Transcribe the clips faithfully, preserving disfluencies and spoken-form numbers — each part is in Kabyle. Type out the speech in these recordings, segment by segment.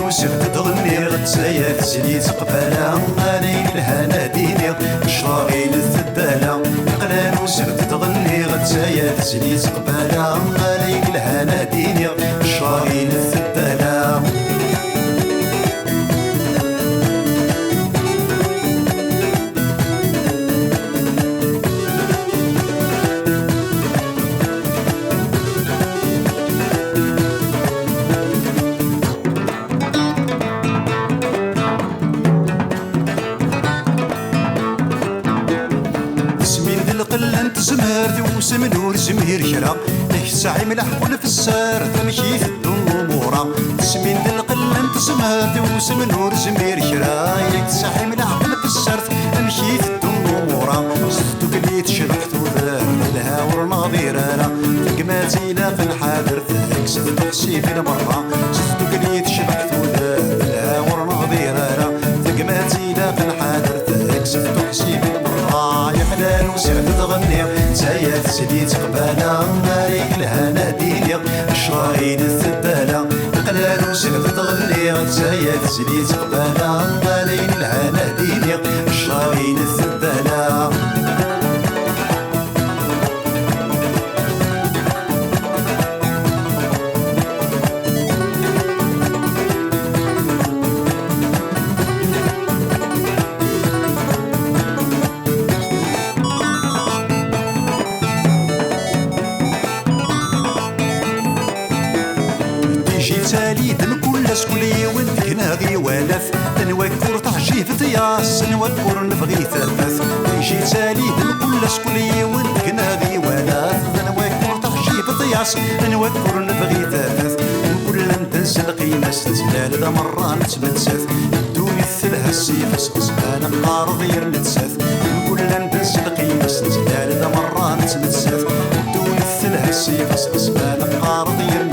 Usiɣ-d ad ɣenniɣ, d tayet sli tqbala, ala yelhan ad iniɣ, ccḍeɣ-inet teddala. Aql-an usiɣ-d ad ɣenniɣ, d tayet sli tqbala, ala yelhan ad iniɣ, ccḍeɣ-inet teddala. Tesmin d lqella n tezmert, usmen ur zmir kra. Yak tesɛim leḥqul f ssert, amek i teddun lumuṛ-a? Tesmin d lqella n tezmert, usmen ur zmir kra. Yak tesɛim leḥqul f ssert, amek i teddun lumuṛ-a? S tdukli tecbeḥ tudert, telha ur nɣdir ara. Tegmat ilaq nḥader, tekkes-d tuḥsibin merra. S tdukli tecbeḥ tudert, telha ur nɣdir ara. Tegmat ilaq nḥader, tekkes-d tuḥsibin merra. Yeḥlan usiɣ-d ad ɣenniɣ, d tayet sli tqbala, ara yelhan ad iniɣ, ccḍeɣ-inet teddala. Aql-an usiɣ-d ad ɣenniɣ, d tayet sli tqbala, ara yelhan ad iniɣ, ccḍeɣ-inet teddala. Digital-id mkul ass kul yiwen deg-neɣ iwala-t. Anwa akk ur teɛjib tyass, anwa akk ur nebɣi tafat. Digital-id mkul ass kul yiwen deg-neɣ iwala-t. Anwa akk ur teɛjib tyass, anwa akk ur nebɣi tafat. Mkul anda nselqim-as nezlal d amerra nettmettat. Ddunit telha s yifes ɣezban qqareḍ yir nettat. Mkul anda nselqim-as nezlal d amerra nettmettat. Ddunit telha s yifes ɣezban qqareḍ yir nettat.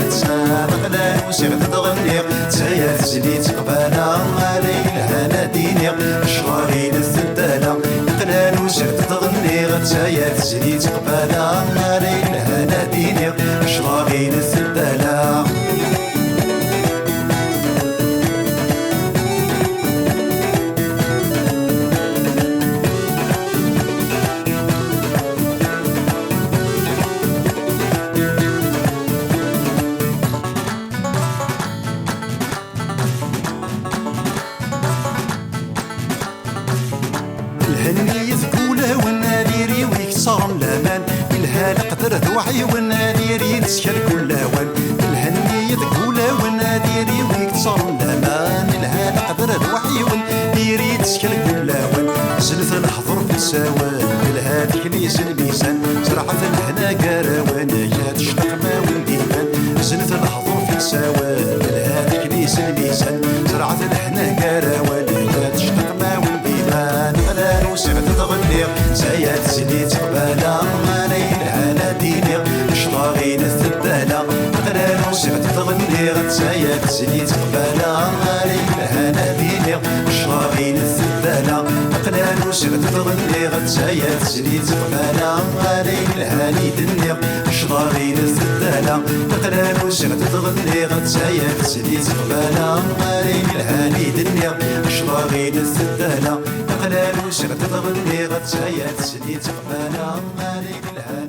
Aql-an usiɣ-d ad ɣenniɣ, d tayet sli tqbala, ala yelhan ad iniɣ, ccḍeɣ-inet teddala. Aql-an usiɣ-d ad ɣenniɣ, d tayet sli tqbala, ala yelhan ad iniɣ, ccḍeɣ-inet teddala. Lhenni deg ulawen, ad iriw ikessaren laman. Ilha leqder d uɛiwen, ad iri nettkel kul lawan. Lhenni deg ulawen, ad iriw ikessaren laman. Ilha leqder d uɛiwen, iri nettkel kul lawan. Znet lehdur f usawen, ilha tekni s lmizan. Zerɛet lehna gar-awen, yak tectaqem-awen d iman. Znet lehdur f usawen, ilha tekni s lmizan. Zerɛet lehna gar-awen, yak tectaqem-awen d iman. Aql-an usiɣ-d ad ɣenniɣ, d tayet sli tqbala, ala yelhan ad iniɣ, ccḍeɣ-inet teddala. Aql-an usiɣ-d ad ɣenniɣ, d tayet sli tqbala, ala yelhan ad iniɣ, ccḍeɣ-inet teddala. Aql-an usiɣ-d ad ɣenniɣ, d tayet sli tqbala, ala yelhan i d-nniɣ, ccḍeɣ-inet teddala. Aql-an usiɣ-d ad ɣenniɣ, d tayet sli tqbala, ala yelhan i d-nniɣ, ccḍeɣ-inet teddala. Aql-an usiɣ-d ad ɣenniɣ, d tayet sli tqbala, ala yelhan